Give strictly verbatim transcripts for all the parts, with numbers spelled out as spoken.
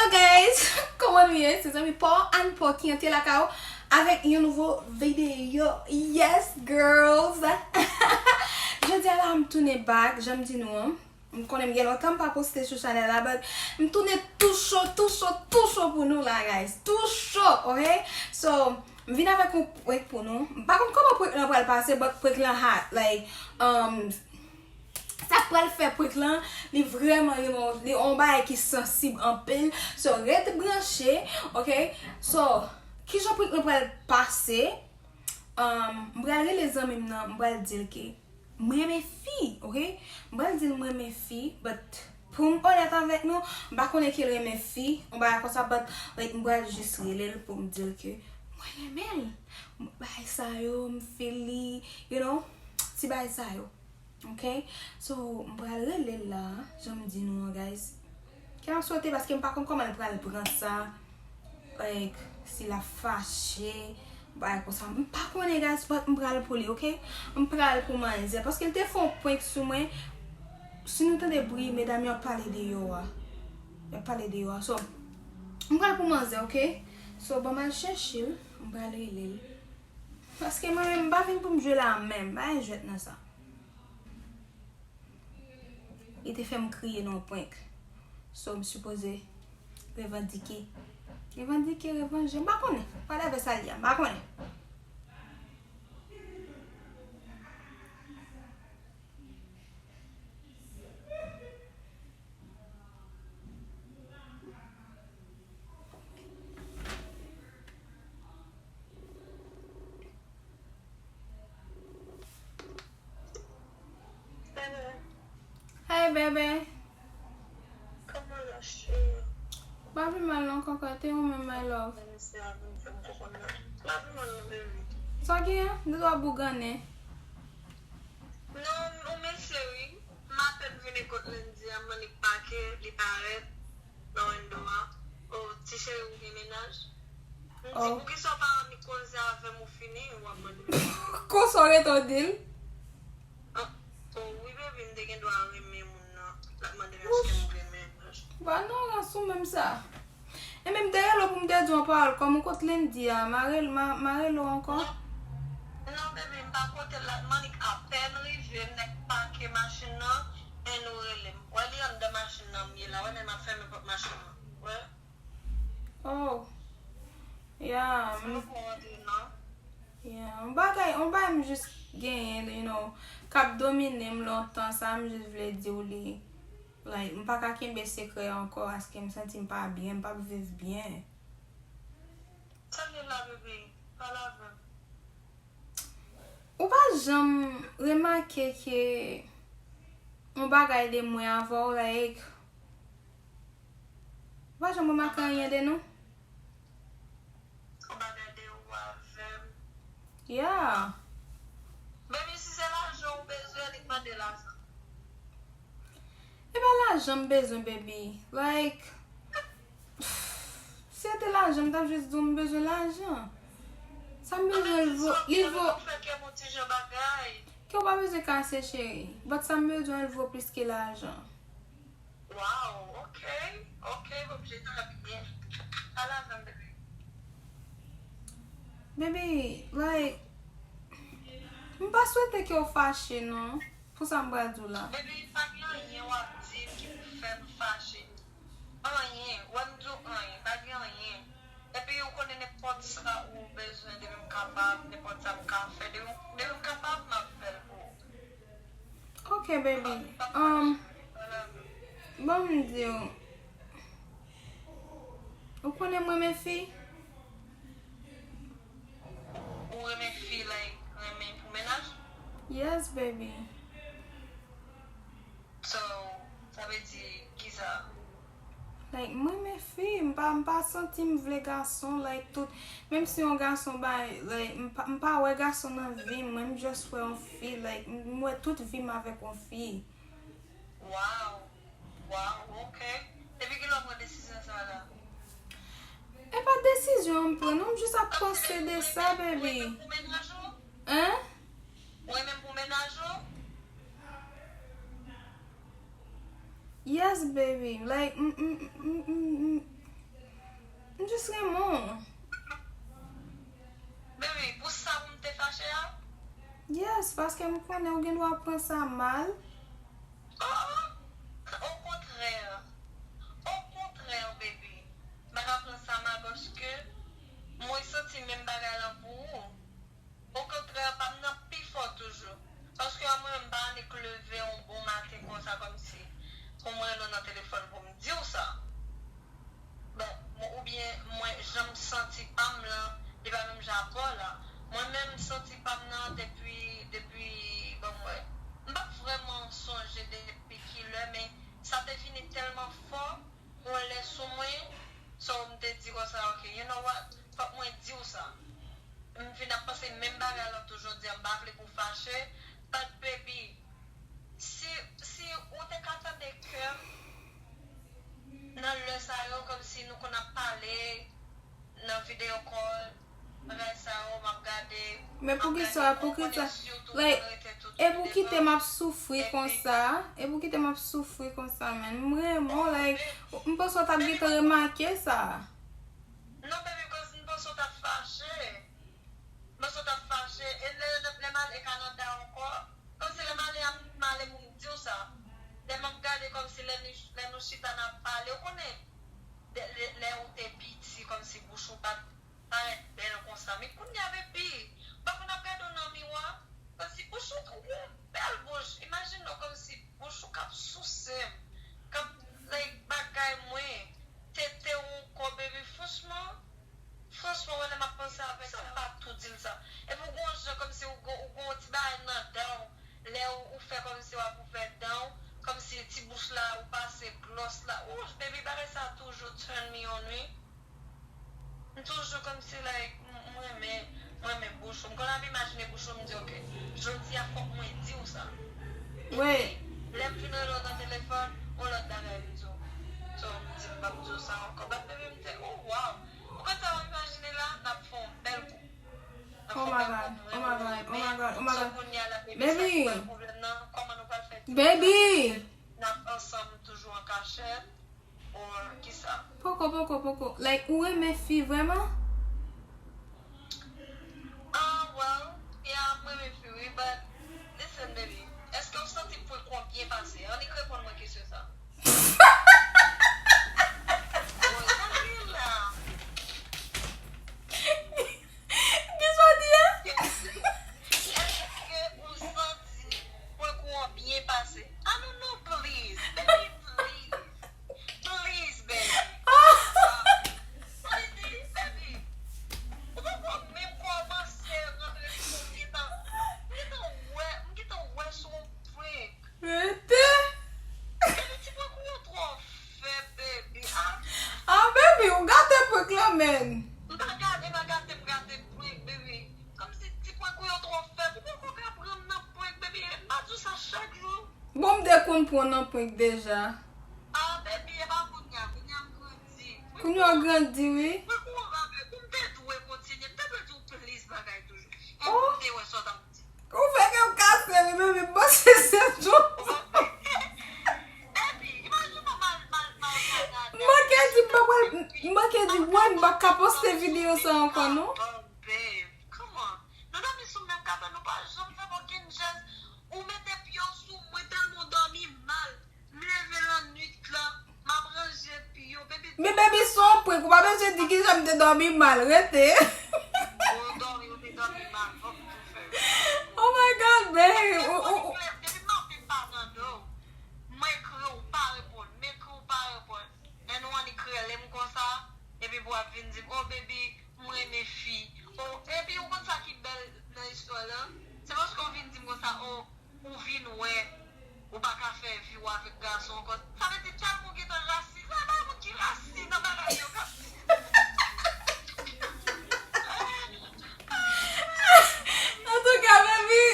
Hello guys, kòman nou ye? Se zanmi Paw and Paw ki antre lakay ou avèk yon nouvo videyo. Yes girls. Jodi a la m tounen back, jan m di nou an. M konnen m gen lontan m pa poste sou chanèl la, but m tounen tou cho, tou cho, tou cho pou nou la guys. Tou cho, ok? So, m vin avèk yon prank pou nou. M pa konn kòman prank lan pral pase, but prank lan hot. Like, um, sa k pral fè prank lan, li vrèman, you know, li yon bagay ki sansib anpil. So, ret branche, ok? So, kijan prank lan pral pase? Um, m pral rele zanmi m nan, m pral di l ke m renmen fi, ok? M pral di l m renmen fi, but pou m onèt avèk nou, m pa konnen ke l renmen fi, yon bagay konsa, but, like, m pral jis rele l pou m di l ke mwen renmen l. M, bagay sa yo, m feel li, you know, ti bagay sa yo. Ok? So, m pral rele l la, jan m di nou an, guys. Ke n ap swete, paske m pa konn kòman l pral pran sa. Like, si l ap fache, bagay konsa. M pa konnen, guys, but m pral pou li, ok? M pral pou manzè, paske l te fè yon prank sou mwen. Si nou tande bri, medam yo ap pale deyò a. Y ap pale deyò a. So, m pral pou manzè, ok? So, ban m al chèche l, m pral rele l. Paske mwen menm, m pa vin pou m jwe la menm. Pa gen jwèt nan sa. Li te fè m kriye nan yon prank. So, m sipoze revandike. Revandike, revanje, m pa konnen. Whatever sa l ye a, m pa konnen. Hey, bebe. Kòman la, cheri? Pa pi mal non, kòkòt, e ou menm, my love? Mesye a vin fè m kokonn nan. Pa pi mal non, baby. Sa w genyen? Ou dwe bougannen. Non, yon mesye, wi. M apèn vini kot Landy a, m annik pake, li parèt nan wendo a. Oh, ti cheri, ou gen mennaj? M di, oh, poukisa w pa annik koze avè m, ou fini, w ap mande m. Konsa w rete w di l? Ah, oh, wi, baby, m te gen dwa renmen moun nan. L ap mande m èske m gen mennaj. Ba non, rans ou menm sa. Enben, m te rele w pou m te di w yon pawòl. Kòman w kot Landy a? M a rel-, m a, m a rele w ankò? Non, non, baby, m pa kote l la. M annik apèn rive, m nèk pake machin nan, e nou rele m. Wè, li anndan machin nan m ye la, wè, men m ap fèmen pòt machin nan. Wè. Oh. Yeah, m. Sa pa antre, non. Yeah, yon bagay, yon bagay m jis genyen, you know, k ap domine m lontan, sa m jis vle di w li. Like, m pa ka kenbe sekrè ankò, paske m santi m pa byen, m p ap viv byen. Tande la, bebe, pale avè m. Ou pa janm remake ke yon bagay de mwen avè w, like, ou pa janm remake anyen de nou? Yon bagay de ou avè m. Yeah. Baby, si se lajan ou bezwen, annik mande lajan. E pa lajan m bezwen, baby. Like, si se te lajan, m t ap jis di w m bezwen lajan. Sa m bezwen, li vo, li vo. Fè kè m yon ti jan bagay. Kè w pa bezwen kase, cheri. But sa m bezwen, li vo plis ke lajan. Wow, ok, ok, m oblije ta byen. Pale avè m, bebe. Baby, like, m pa swete ke w fache, non. Pou sa m pral di w la. Baby, pa gen anyen w ap di m ki pou fè m fache. Anyen, w ap di w anyen, pa gen anyen. Epi ou konnen nenpòt sa ou bezwen, depi m kapab, nenpòt sa m ka fè, depi, depi m kapab, m ap fè l pou ou. Ok, baby. Um, ban m di w. Ou konnen m renmen fi? Ou renmen fi, like, renmen pou mennaj? Yes, baby. So, sa vle di kisa? Like, m renmen fi, m pa, m pa santi m vle gason, like, tout, menm si yon gason bay, like, m pa, m pa wè gason nan vi m, mwen, m just wè yon fi, like, m, m wè tout vi m avèk yon fi. Wow, wow, ok. Depi kilè w pran desizyon sa la? E pa desizyon m pran, non, m jis ap panse de sa, baby. Ou renmen pou mennaj ou? Hein? Ou renmen pou mennaj ou? Yes, baby. Like, m, m, m, m, m, Jis renmen w. Baby, pou sa pou m te fache a? Yes, paske m konnen ou gen dwa pran sa mal. Oh, okontrè. Okontrè, baby. M pa ka pran sa mal paske mwen santi menm bagay lan pou ou. Okontrè, pa m nan pi fò toujou. Paske mwen menm m pa annik leve yon bon maten konsa kòmsi pou mwen rele w nan telefòn pou m di w sa. Bon, mwen, oubyen mwen, jan m santi pa m lan, li pa menm jan ak pa w la. Mwen menm, m santi pa m nan depi, depi, bon, mwen, m pa vrèman sonje depi kilè, men sa te vini tèlman fò, yon lè sou mwen, so m te di konsa, ok, you know what, fòk mwen di w sa. M vin ap panse menm bagay lan tou jodi a, m pa vle pou w fache, but baby, si, si ou te ka tande kè m nan lè sa yo, kòmsi nou konn ap pale nan videyo call, bagay sa yo, m ap gade, men poukisa, poukisa, like, e pou kite m ap soufri konsa, e pou kite m ap soufri konsa, man, m renmen w, like, m panse w t ap gentan remake sa. Non, baby, cause m panse w t ap fache. M panse w t ap fache. E lè, lè m ale Kanada ankò, kòmsi lè m ale a, m ale pou m di w sa. Lè m ap gade kòmsi lè nou, lè nou chita n ap pale, ou konnen, lè, lè, lè ou te piti, kòmsi bouch ou pa t parèt bèl konsa. Men kounye a, baby, m pa konn ap gade w nan miwa, kòmsi bouch ou, ou gen yon bèl bouch. Imajine w kòmsi bouch ou k ap souse m, k ap, like, bagay mwen, tete w ankò, baby, franchman. Franchman, wè, lè m ap panse avèk sa, m pa tou di l sa. Epi w gen yon jan kòmsi w gen, w gen yon ti bagay nan dan w. Lè w, ou fè kòmsi w ap ouvè dan w, kòmsi ti bouch la, ou pase glòs la. Ouch, baby, bagay sa toujou turn me on, wi. M toujou kòmsi, like, m, m renmen, m renmen bouch ou. M konn ap imajine bouch ou, m di, ok, jodi a fòk mwen di w sa. Epi, lè m fin rele w nan telefòn, yon lòt bagay m di w. So, m di m p ap di w sa ankò. But baby, m te, oh, wow. Ou konn sa w imajine la? N ap fè yon bèl koup. N ap fè yon bèl koup, mwen, mwen renmen. So, kounye a la, baby, sa ki pral pwoblèm nan? Kòman nou pral fè di sa? Baby! N ap ansanm toujou an kachèt? Or kisa? Poko, poko, poko. Like, ou renmen fi vrèman? Ah, well, yeah, m renmen fi, wi, but listen, baby. Èske w santi prank ou an byen pase? Annik reponn mwen kesyon sa. Boy, sa l gen la? Kisa w di a? Èske ou santi prank ou an byen pase? I don't know, please, baby, please. Please, baby. Baby, baby. Ou poko menm kòmanse rantre sou m, m gentan, m gentan wè, m gentan wè sou yon prank. Rete. Baby, ti prank ou yo twò fè, baby. Ah. Ah, baby, ou gate prank lan, man. M pa gate, m pa gate, m gate prank, baby. Kòmsi ti prank ou yo twò fè. Ou poko ka pran m nan prank, baby. M pa di w sa chak jou. Bon, m te konn pran w nan prank deja. Ah, baby, e pa kounye a. Kounye a m grandi. Kounye a w grandi, wi. Prank ou an pa fè. Pou m te dwe kontinye. M te dwe di w plis bagay toujou. Epi m te wè sa w t ap di. Ou fè kè m kase, wi, baby. M panse se jou. Baby, imajine w mal, mal, mal, mal, mal. M manke di, m pa pral, m manke di, wè, m p ap ka poste videyo sa ankò, non. Babe, come on. Nou dòmi sou menm kapè, nou pa janm fè m okenn jès. Ou mete pye w sou mwen tèlman w dòmi mal. M leve lannwit la, m ap ranje pye w, baby. Men baby, se yon prank, ou pa bezwen di kijan m te dòmi mal, rete. Ou dòmi, ou te dòmi mal, fòk m tou fè. Oh my God, babe. Depi maten m pa tande w, m ekri w, ou pa reponn, m ekri w, ou pa reponn. Lè nou annik rele m konsa, epi pou w ap vin di m, oh, baby, m renmen fi. Oh, epi ou konn sa ki bèl nan istwa lan? Se paske w vin di m konsa, oh, ou vin wè ou pa ka fè vi w avèk gason ankò. Sa vle di tèlman w gentan rasi. Sa bay moun ki rasi nan bagay yo k ap di. Antouka, baby,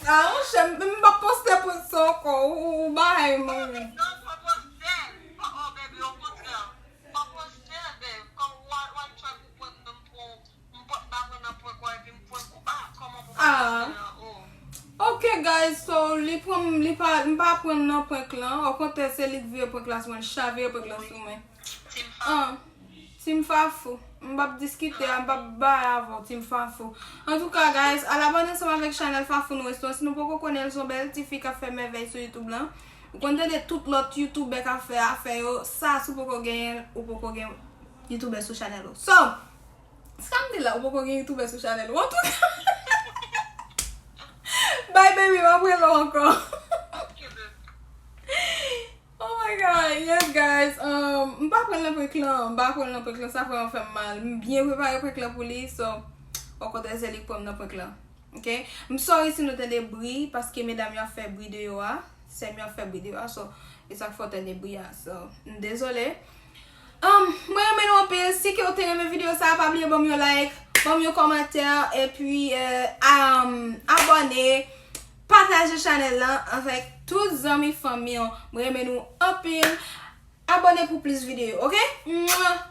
ah, monchè, m, m p ap poste prank sa ankò. Ou, ou, ou bay mwen. Non, pa poste. Oh, baby, okontrè. Pa poste, babe. Kòm w al, w al try pou prank mwen, m pran, m pran, m pa pran nan prank ou epi m prank ou back. Kòman pou pa poste la? Oh. Ok, guys, so, li pran, li pa, m pa pran nan prank lan. Okontrè, se li k vire prank la sou mwen, li chavire prank lan sou mwen. Team Fab. Ah. Team Fafou. M p ap diskite, m p ap bay avè w, Team Fafou. Antouka, guys, al abòne ansanm avèk chanèl Fafou nou Restaurant. Si nou poko konnen l, se yon bèl ti fi k ap fè mèvèy sou YouTube lan. Ou konn tande tout lòt youtubè k ap fè afè yo, sa si w poko genyen l, ou poko gen youtubè sou chanèl ou. So, sa m di la, ou poko gen youtubè sou chanèl ou. Antouka, bye baby, m ap rele w ankò. Oh my god, yes guys. Um, m pa pran nan prank lan, m pa pran nan prank lan, sa vrèman fè m mal. M byen prepare prank lan pou li, so okontrè se li k pran m nan prank lan. Ok? M sorry si nou tande bri, paske medam yo ap fè bri deyò a. Sè m yo ap fè bri deyò a, so e sa k fè w tande bri a. So, m dezole. Um, mwen renmen nou anpil. Si ke w te renmen videyo sa, pa bliye ban m yon like, ban m yon kòmantè, epi euh, um, abòne, pataje chanèl lan avèk tout zanmi fanmi w. Mwen renmen nou anpil. Abòne pou plis videyo, ok? Mwah!